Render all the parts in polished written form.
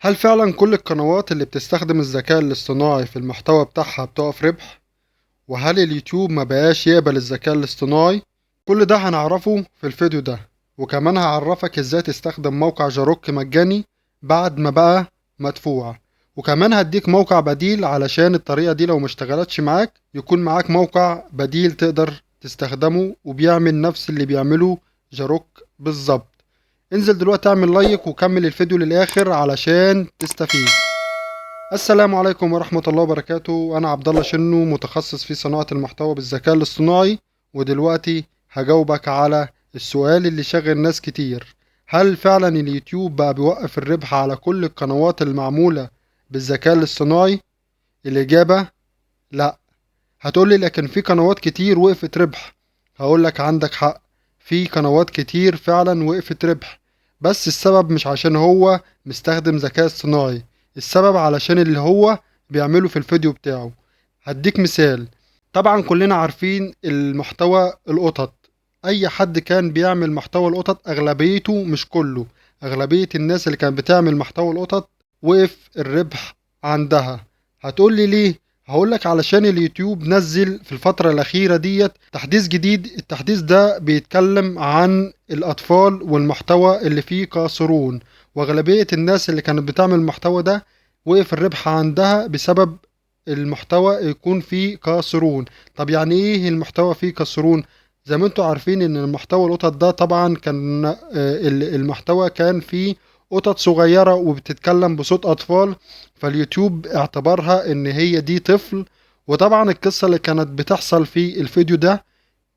هل فعلا كل القنوات اللي بتستخدم الذكاء الاصطناعي في المحتوى بتاعها بتقف ربح؟ وهل اليوتيوب ما بقاش يقبل الذكاء الاصطناعي؟ كل ده هنعرفه في الفيديو ده، وكمان هعرفك ازاي تستخدم موقع جاروك مجاني بعد ما بقى مدفوع، وكمان هديك موقع بديل علشان الطريقة دي لو ما اشتغلتش معاك يكون معاك موقع بديل تقدر تستخدمه وبيعمل نفس اللي بيعمله جاروك بالظبط. انزل دلوقتي اعمل لايك وكمل الفيديو للاخر علشان تستفيد. السلام عليكم ورحمة الله وبركاته، انا عبد الله شنو، متخصص في صناعة المحتوى بالذكاء الاصطناعي، ودلوقتي هجاوبك على السؤال اللي شاغل ناس كتير: هل فعلا اليوتيوب بقى بيوقف الربح على كل القنوات المعمولة بالذكاء الاصطناعي؟ الإجابة لا. هتقولي لكن في قنوات كتير وقفت ربح. هقولك عندك حق، في قنوات كتير فعلا وقفت ربح، بس السبب مش عشان هو مستخدم ذكاء اصطناعي، السبب علشان اللي هو بيعمله في الفيديو بتاعه. هديك مثال. طبعا كلنا عارفين المحتوى القطط، اي حد كان بيعمل محتوى القطط اغلبيته، مش كله، اغلبية الناس اللي كانت بتعمل محتوى القطط وقف الربح عندها. هتقولي ليه؟ هقولك علشان اليوتيوب نزل في الفترة الأخيرة ديت تحديث جديد. التحديث ده بيتكلم عن الأطفال والمحتوى اللي فيه قاصرون، وأغلبية الناس اللي كانت بتعمل المحتوى ده وقف الربح عندها بسبب المحتوى يكون فيه قاصرون. طب يعني ايه المحتوى فيه قاصرون؟ زي ما انتوا عارفين ان المحتوى القطط ده طبعا كان المحتوى كان فيه قطط صغيرة وبتتكلم بصوت أطفال، فاليوتيوب اعتبرها ان هي دي طفل. وطبعا القصة اللي كانت بتحصل في الفيديو ده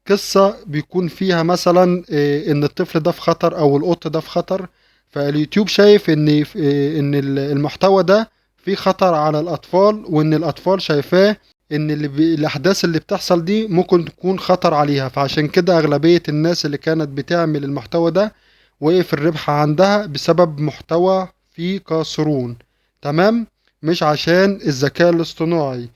قصة بيكون فيها مثلا ان الطفل ده في خطر او القط ده في خطر، فاليوتيوب شايف ان المحتوى ده فيه خطر على الأطفال، وان الأطفال شايفاه ان الأحداث اللي بتحصل دي ممكن تكون خطر عليها. فعشان كده أغلبية الناس اللي كانت بتعمل المحتوى ده وقف الربح عندها بسبب محتوى فيه قاصرون، تمام؟ مش عشان الذكاء الاصطناعي.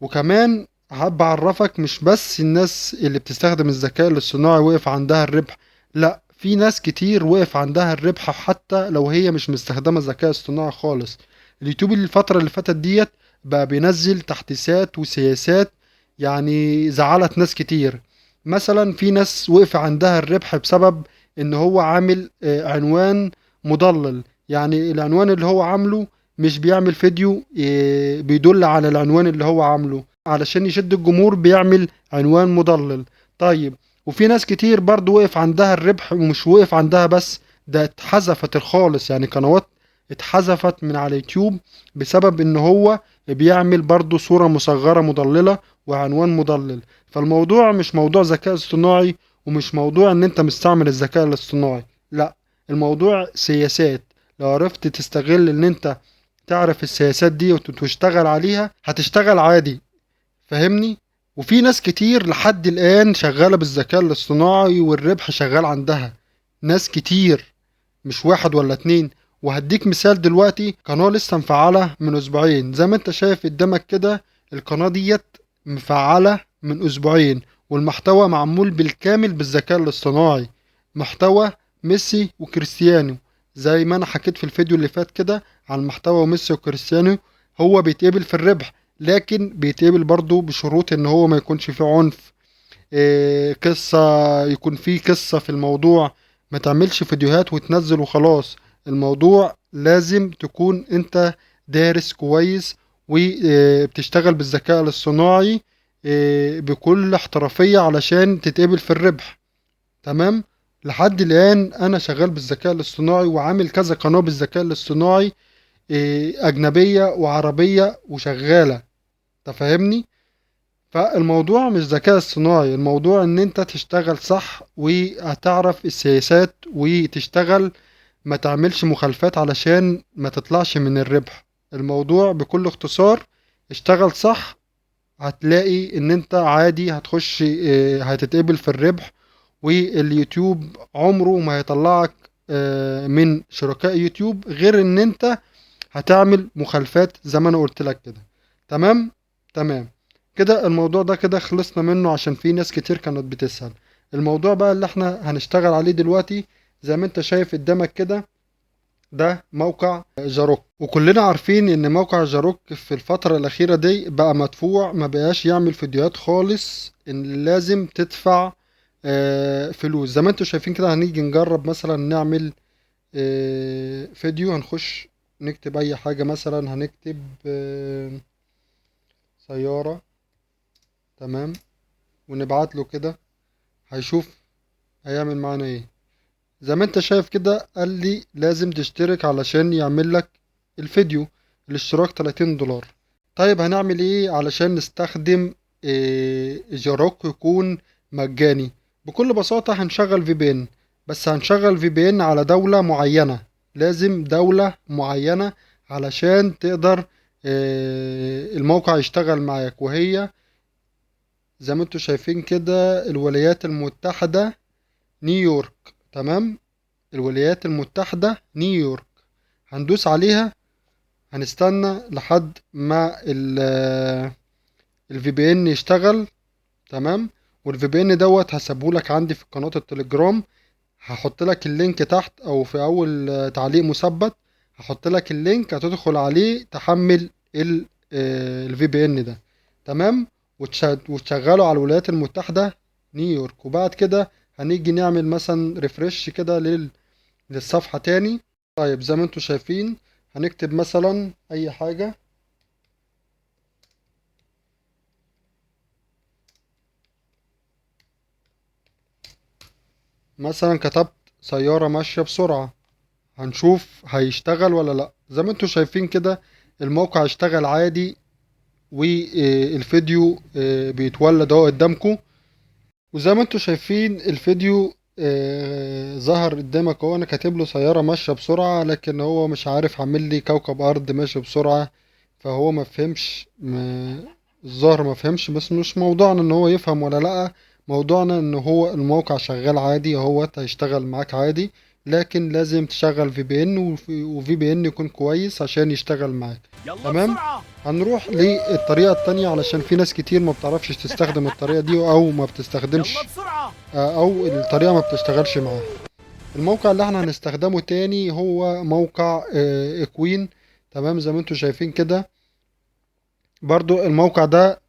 وكمان حاب اعرفك مش بس الناس اللي بتستخدم الذكاء الاصطناعي وقف عندها الربح، لا، في ناس كتير وقف عندها الربح حتى لو هي مش مستخدمة الذكاء الاصطناعي خالص. اليوتيوب الفترة اللي فاتت ديت بقى بينزل تحديثات وسياسات يعني زعلت ناس كتير. مثلا في ناس وقف عندها الربح بسبب ان هو عامل عنوان مضلل، يعني العنوان اللي هو عامله مش بيعمل فيديو بيدل على العنوان اللي هو عامله، علشان يشد الجمهور بيعمل عنوان مضلل. طيب وفي ناس كتير برضو وقف عندها الربح، ومش وقف عندها بس، ده اتحذفت خالص، يعني قنوات اتحذفت من على اليوتيوب بسبب ان هو بيعمل برضو صورة مصغرة مضللة وعنوان مضلل. فالموضوع مش موضوع ذكاء اصطناعي، ومش موضوع ان انت مستعمل الذكاء الاصطناعي، لا، الموضوع سياسات. لو عرفت تستغل ان انت تعرف السياسات دي وتشتغل عليها هتشتغل عادي، فاهمني؟ وفي ناس كتير لحد الآن شغالة بالذكاء الاصطناعي والربح شغال عندها، ناس كتير مش واحد ولا اتنين. وهديك مثال دلوقتي، قناة لسه مفعلة من اسبوعين، زي ما انت شايف قدامك كده، القناة ديت مفعلة من اسبوعين، والمحتوى معمول بالكامل بالذكاء الاصطناعي، محتوى ميسي وكريستيانو. زي ما انا حكيت في الفيديو اللي فات كده عن محتوى ميسي وكريستيانو، هو بيتقبل في الربح، لكن بيتقبل برضو بشروط ان هو ما يكونش فيه عنف، قصة، يكون فيه قصة في الموضوع، ما تعملش فيديوهات وتنزل وخلاص. الموضوع لازم تكون انت دارس كويس وبتشتغل بالذكاء الاصطناعي بكل احترافية علشان تتقبل في الربح، تمام؟ لحد الآن أنا شغال بالذكاء الاصطناعي وعامل كذا قناة بالذكاء الاصطناعي، أجنبية وعربية وشغالة، تفهمني؟ فالموضوع مش ذكاء اصطناعي، الموضوع ان انت تشتغل صح وهتعرف السياسات وتشتغل، ما تعملش مخالفات علشان ما تطلعش من الربح. الموضوع بكل اختصار اشتغل صح، هتلاقي ان انت عادي هتخش، هتتقبل في الربح، واليوتيوب عمره ما هيطلعك من شركاء يوتيوب غير ان انت هتعمل مخالفات زي ما انا قلت لك كده، تمام؟ تمام كده. الموضوع ده كده خلصنا منه عشان في ناس كتير كانت بتسأل. الموضوع بقى اللي احنا هنشتغل عليه دلوقتي زي ما انت شايف قدامك كده، ده موقع Grok. وكلنا عارفين ان موقع Grok في الفترة الأخيرة دي بقى مدفوع، ما بقاش يعمل فيديوهات خالص، ان لازم تدفع فلوس. زي ما انتوا شايفين كده هنيجي نجرب مثلا نعمل فيديو، هنخش نكتب اي حاجة، مثلا هنكتب سيارة، تمام، ونبعت له كده، هيشوف هيعمل معانا ايه. زي ما انت شايف كده قال لي لازم تشترك علشان يعمل لك الفيديو، الاشتراك $30. طيب هنعمل ايه علشان نستخدم Grok يكون مجاني؟ بكل بساطة هنشغل VPN، بس هنشغل VPN على دولة معينة، لازم دولة معينة علشان تقدر الموقع يشتغل معاك، وهي زي ما انتوا شايفين كده الولايات المتحدة نيويورك. تمام، الولايات المتحدة نيويورك، هندوس عليها، هنستنى لحد ما ال VPN يشتغل. تمام، وال VPN دوت هسيبهولك عندي في قناة التليجرام، هحط لك ال link تحت او في اول تعليق مثبت هحط لك ال link، هتدخل عليه تحمل ال VPN ده. تمام، وتشغله على الولايات المتحدة نيويورك. وبعد كده هنيجي نعمل مثلا refresh كده للصفحة تاني. طيب زي ما انتوا شايفين هنكتب مثلا اي حاجة، مثلا كتبت سيارة ماشية بسرعة، هنشوف هيشتغل ولا لا. زي ما انتوا شايفين كده الموقع اشتغل عادي، والفيديو بيتولد اهو قدامكم. وزي ما انتوا شايفين الفيديو ظهر قدامك اهو، انا كاتب له سيارة ماشية بسرعة، لكن هو مش عارف عامل لي كوكب ارض ماشي بسرعة، فهو ما فهمش، الظاهر ما فهمش. بس مش موضوعنا ان هو يفهم ولا لا، موضوعنا ان هو الموقع شغال عادي اهوت، هيشتغل معاك عادي، لكن لازم تشغل VPN، و VPN يكون كويس عشان يشتغل معاك. تمام، هنروح للطريقة التانية علشان في ناس كتير ما بتعرفش تستخدم الطريقة دي، او ما بتستخدمش، او الطريقة ما بتشتغلش معاها. الموقع اللي احنا هنستخدمه تاني هو موقع Qwen. تمام، زي ما انتوا شايفين كده برضو الموقع ده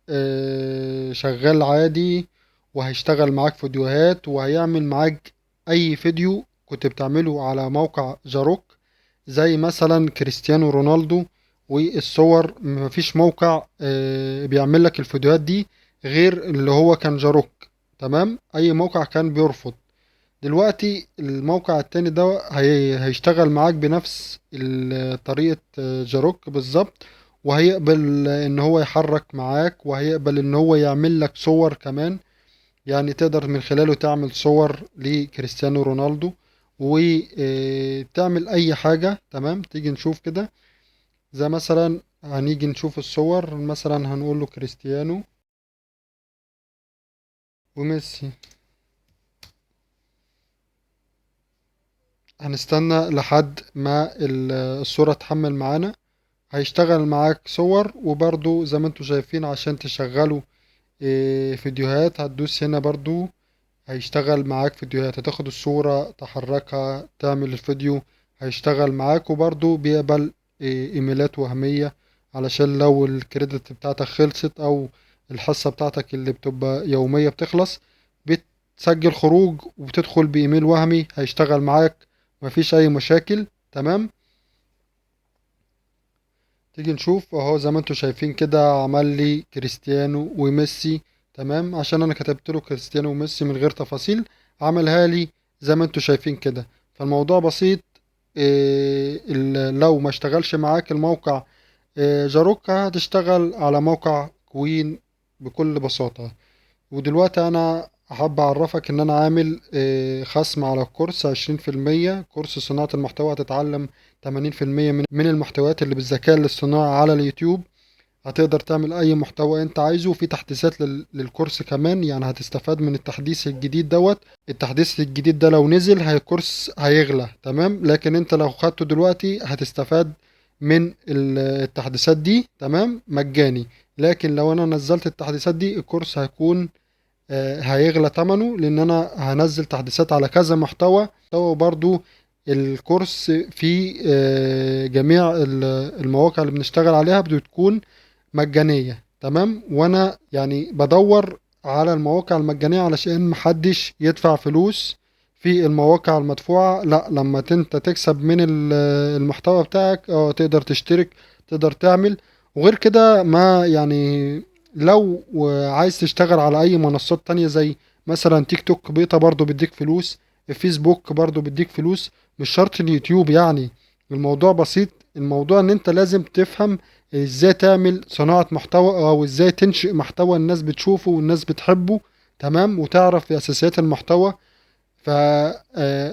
شغال عادي، وهيشتغل معاك فيديوهات، وهيعمل معاك اي فيديو كنت بتعمله على موقع Grok، زي مثلا كريستيانو رونالدو والصور. مفيش موقع بيعمل لك الفيديوهات دي غير اللي هو كان Grok. تمام، اي موقع كان بيرفض. دلوقتي الموقع التاني ده هيشتغل معاك بنفس طريقة Grok بالظبط، وهيقبل ان هو يحرك معاك، وهيقبل ان هو يعمل لك صور كمان، يعني تقدر من خلاله تعمل صور لكريستيانو رونالدو وتعمل اي حاجة. تمام، تيجي نشوف كده، زي مثلا هنيجي نشوف الصور، مثلا هنقول له كريستيانو وميسي، هنستنى لحد ما الصورة تحمل معانا، هيشتغل معاك صور. وبرضو زي ما انتوا شايفين عشان تشغلوا فيديوهات هتدوس هنا، برضو هيشتغل معاك فيديوهات، هتاخد الصورة تحركها تعمل الفيديو هيشتغل معاك. وبرضو بيقبل ايميلات وهمية علشان لو الكريدت بتاعتك خلصت او الحصة بتاعتك اللي بتبقى يومية بتخلص، بتسجل خروج وبتدخل بايميل وهمي هيشتغل معاك، مفيش اي مشاكل. تمام، تيجي نشوف اهو زي ما انتوا شايفين كده عمل لي كريستيانو وميسي. تمام، عشان انا كتبت له كريستيانو وميسي من غير تفاصيل عملها لي زي ما انتوا شايفين كده. فالموضوع بسيط. لو ما اشتغلش معاك الموقع Grok هتشتغل على موقع Qwen بكل بساطة. ودلوقتي انا حابب اعرفك ان انا عامل خصم على الكورس 20%، كورس صناعة المحتوى، هتتعلم 80% من المحتويات اللي بالذكاء الاصطناعي على اليوتيوب، هتقدر تعمل اي محتوى انت عايزه، وفي تحديثات للكورس كمان، يعني هتستفاد من التحديث الجديد دوت. التحديث الجديد ده لو نزل الكورس هيغلى، تمام، لكن انت لو خدته دلوقتي هتستفاد من التحديثات دي، تمام، مجاني. لكن لو انا نزلت التحديثات دي الكورس هيغلى تمنه، لان انا هنزل تحديثات على كذا محتوى. وبرضو الكورس في جميع المواقع اللي بنشتغل عليها بتكون مجانية، تمام. وانا يعني بدور على المواقع المجانية علشان محدش يدفع فلوس في المواقع المدفوعة. لا، لما انت تكسب من المحتوى بتاعك، تقدر تشترك، تقدر تعمل. وغير كده ما يعني لو عايز تشتغل على اي منصات تانية زي مثلا تيك توك بيتا برضو بيديك فلوس، الفيسبوك برضو بيديك فلوس، مش شرط اليوتيوب. يعني الموضوع بسيط، الموضوع ان انت لازم تفهم ازاي تعمل صناعة محتوى او ازاي تنشئ محتوى الناس بتشوفه والناس بتحبه، تمام، وتعرف اساسيات المحتوى.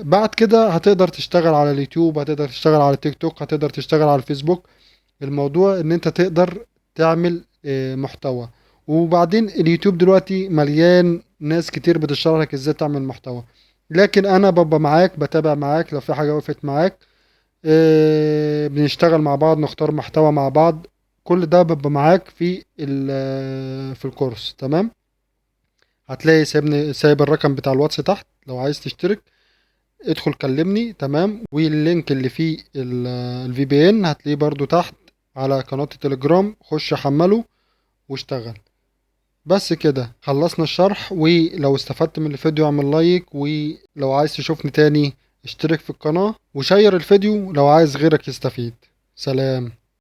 بعد كده هتقدر تشتغل على اليوتيوب، هتقدر تشتغل على التيك توك، هتقدر تشتغل على الفيسبوك. الموضوع ان انت تقدر تعمل محتوى. وبعدين اليوتيوب دلوقتي مليان ناس كتير بتشرح لك ازاي تعمل محتوى، لكن انا ببقى معاك، بتابع معاك لو في حاجة وقفت معاك، بنشتغل مع بعض، نختار محتوى مع بعض، كل ده ببقى معاك في الكورس، تمام. هتلاقي سايب الرقم بتاع الواتس تحت، لو عايز تشترك ادخل كلمني، تمام. وال link اللي فيه ال VPN هتلاقيه برضو تحت على قناة التليجرام، خش حمله واشتغل. بس كده خلصنا الشرح، ولو استفدت من الفيديو اعمل like، ولو عايز تشوفني تاني اشترك في القناة وشير الفيديو لو عايز غيرك يستفيد. سلام.